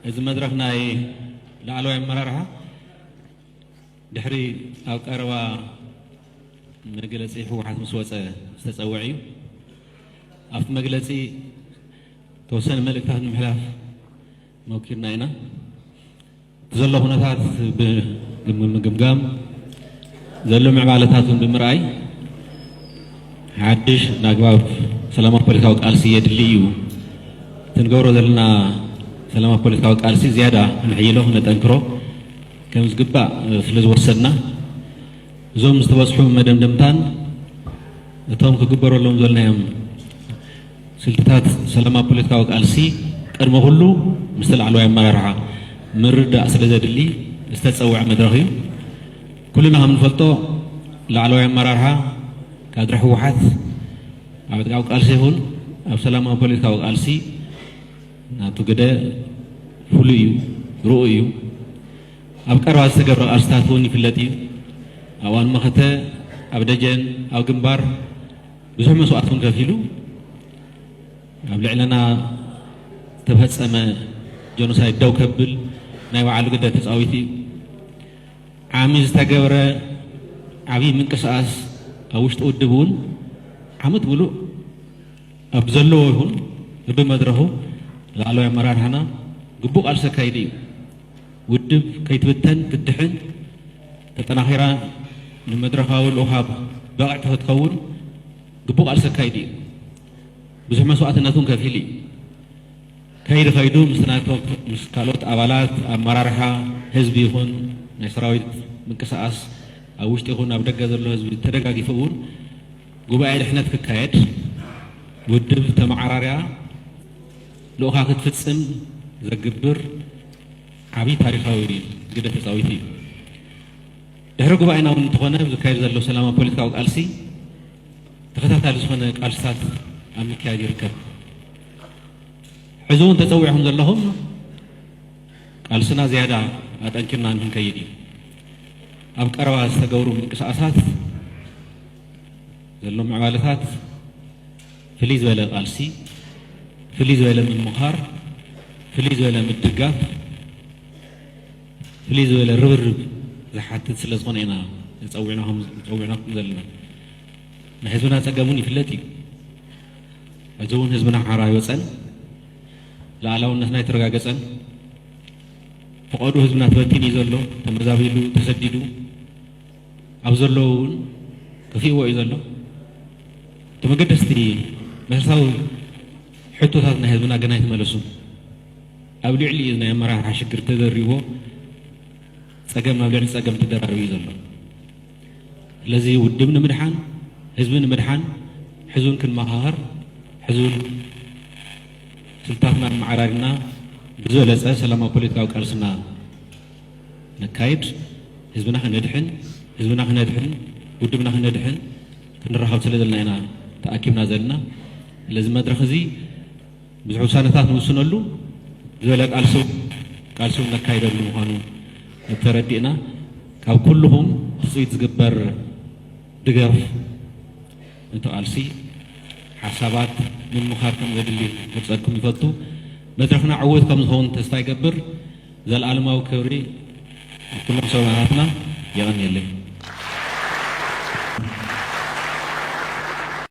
እዚ መድረኽ ናይ ላዕለዋይ ኣመራርሓ ድሕሪ ኣብ ቀረባ መግለጺ ህወሓት ምስ ወጸ ዝተጸውዐ እዩ። ኣብቲ መግለጺ ተወሰነ መልእክታት ንምሕላፍ ሞኪርና ኢና። እቲ ዘሎ ኩነታት ብምግምጋም፣ ዘሎ ምዕባለታት እውን ብምርኣይ፣ ሓድሽ ናግባብ ሰላማዊ ፖለቲካዊ ቃልሲ የድሊ እዩ። እቲ ንገብሮ ዘለና ሰላማዊ ፖለቲካዊ ቃልሲ ዝያዳ ክነሕይሎ፣ ክነጠንክሮ ከም ዝግባእ ስለ ዝወሰድና፣ እዞም ዝተበጽሑ መደምደምታን እቶም ክግበረሎም ዘለናዮም ስልትታት ሰላማዊ ፖለቲካዊ ቃልሲ ቅድሚ ኩሉ ምስቲ ላዕለዋይ ኣመራርሓ ምርዳእ ስለ ዘድሊ ዝተጸውዐ መድረኽ እዩ። ኩልና ከም ንፈልጦ ላዕለዋይ ኣመራርሓ ካድረ ህወሓት ኣብ ዕጥቃዊ ቃልሲ ይኹን ኣብ ሰላማዊ ፖለቲካዊ ቃልሲ ናቱ ግደ ፍሉይ እዩ፣ ርኡይ እዩ። ኣብ ቀረባ ዝተገብረ ቃልስታት እውን ይፍለጥ እዩ። ኣብ እዋን መኸተ፣ ኣብ ደጀን፣ ኣብ ግንባር ብዙሕ መስዋእቲ እውን ከፊሉ ኣብ ልዕለና ዝተፈጸመ ጀኖሳይድ ደው ከብል ናይ ባዕሉ ግደ ተጻዊቱ እዩ። ዓሚ ዝተገብረ ዓብዪ ምንቅስቓስ ኣብ ውሽጢ ውድብ እውን ዓመት ምሉእ ኣብ ዘለዎ ይኹን በብመድረኹ ላዕለዋይ ኣመራርሓና ግቡእ ቃልሲ ኣካይዱ እዩ። ውድብ ከይትብተን ክትድሕን ተጠናኺራ ንመድረኻዊ ልኡኻ ብቕዕቲ ክትከውን ግቡእ ቃልሲ ኣካይዱ እዩ። ብዙሕ መስዋእትነት እውን ከፊሉ እዩ። ከይዱ ከይዱ ምስ ናቶ-፣ ምስ ካልኦት ኣባላት ኣመራርሓ ህዝቢ ይኹን ናይ ሰራዊት ምንቅስቓስ ኣብ ውሽጢ ይኹን ኣብ ደገ ዘሎ ህዝቢ ተደጋጊፉ እውን ጉባኤ ድሕነት ክካየድ ውድብ ተመዓራርያ ልኡኻ ክትፍጽም ዘግብር ዓብዪ ታሪኻዊ ግደ ተጻዊቱ እዩ። ድሕሪ ጉባኤና እውን እንተኾነ ዝካየድ ዘሎ ሰላማዊ ፖለቲካዊ ቃልሲ ተኸታታሊ ዝኾነ ቃልስታት ኣብ ምክያድ ይርከብ። ሕዚ እውን ተጸዊዕኹም ዘለኹም ቃልስና ዝያዳ ኣጠንኪርና ንክንከይድ እዩ። ኣብ ቀረባ ዝተገብሩ ምንቅስቓሳት ዘሎ ምዕባለታት ፍልይ ዝበለ ቃልሲ፣ ፍልይ ዝበለ ምምኻር፣ ፍልይ ዝበለ ምድጋፍ፣ ፍልይ ዝበለ ርብርብ ዝሓትት ስለ ዝኾነ ኢና ጸዊዕናኹም፣ ጸዊዕናኩም ዘለና። ናይ ህዝብና ጸገም እውን ይፍለጥ እዩ። ሕዚ እውን ህዝብና ሓራ ኣይወጸን፣ ሉዓላውነትና ኣይተረጋገጸን። ፈቐዱ ህዝብና ተበቲኑ እዩ ዘሎ፣ ተመዛቢሉ፣ ተሰዲዱ፣ ኣብ ዘለዎ እውን ከፊእዎ እዩ ዘሎ። እቲ መገደስቲ መሰረታዊ ሕቶታት ናይ ህዝብና ገና ኣይተመለሱን። ኣብ ልዕሊ እዩ ናይ ኣመራርሓ ሽግር ተደሪቦ፣ ጸገም ኣብ ልዕሊ ጸገም ተደራሪቡ እዩ ዘሎ። ስለዚ ውድብ ንምድሓን፣ ህዝቢ ንምድሓን ሕዚ እውን ክንመኻኸር፣ ሕዚ እውን ስልታትና ኣመዓራሪና ብዝበለጸ ሰላማዊ ፖለቲካዊ ቃልስና ነካይድ፣ ህዝብና ክነድሕን፣ ህዝብና ክነድሕን፣ ውድብና ክነድሕን ክንራኸብ ስለ ዘለና ኢና ተኣኪብና ዘለና። ስለዚ መድረኽ እዚ ብዙሕ ውሳነታት ንውስነሉ፣ ዝበለ ቃልሲ፣ ቃልሲ እውን ነካይደሉ ምዃኑ ተረዲእና፣ ካብ ኩልኹም ትጽቢት ዝግበር ድጋፍ እቲ ቃልሲ፣ ሓሳባት ምምኻር ከም ዘድሊ ክገልጸልኩም ይፈቱ። መድረኽና ዕዉት ከም ዝኸውን ተስፋ ይገብር። ዘለኣለማዊ ክብሪ ንኩሎም ሰማእታትና። የቐንየለይ።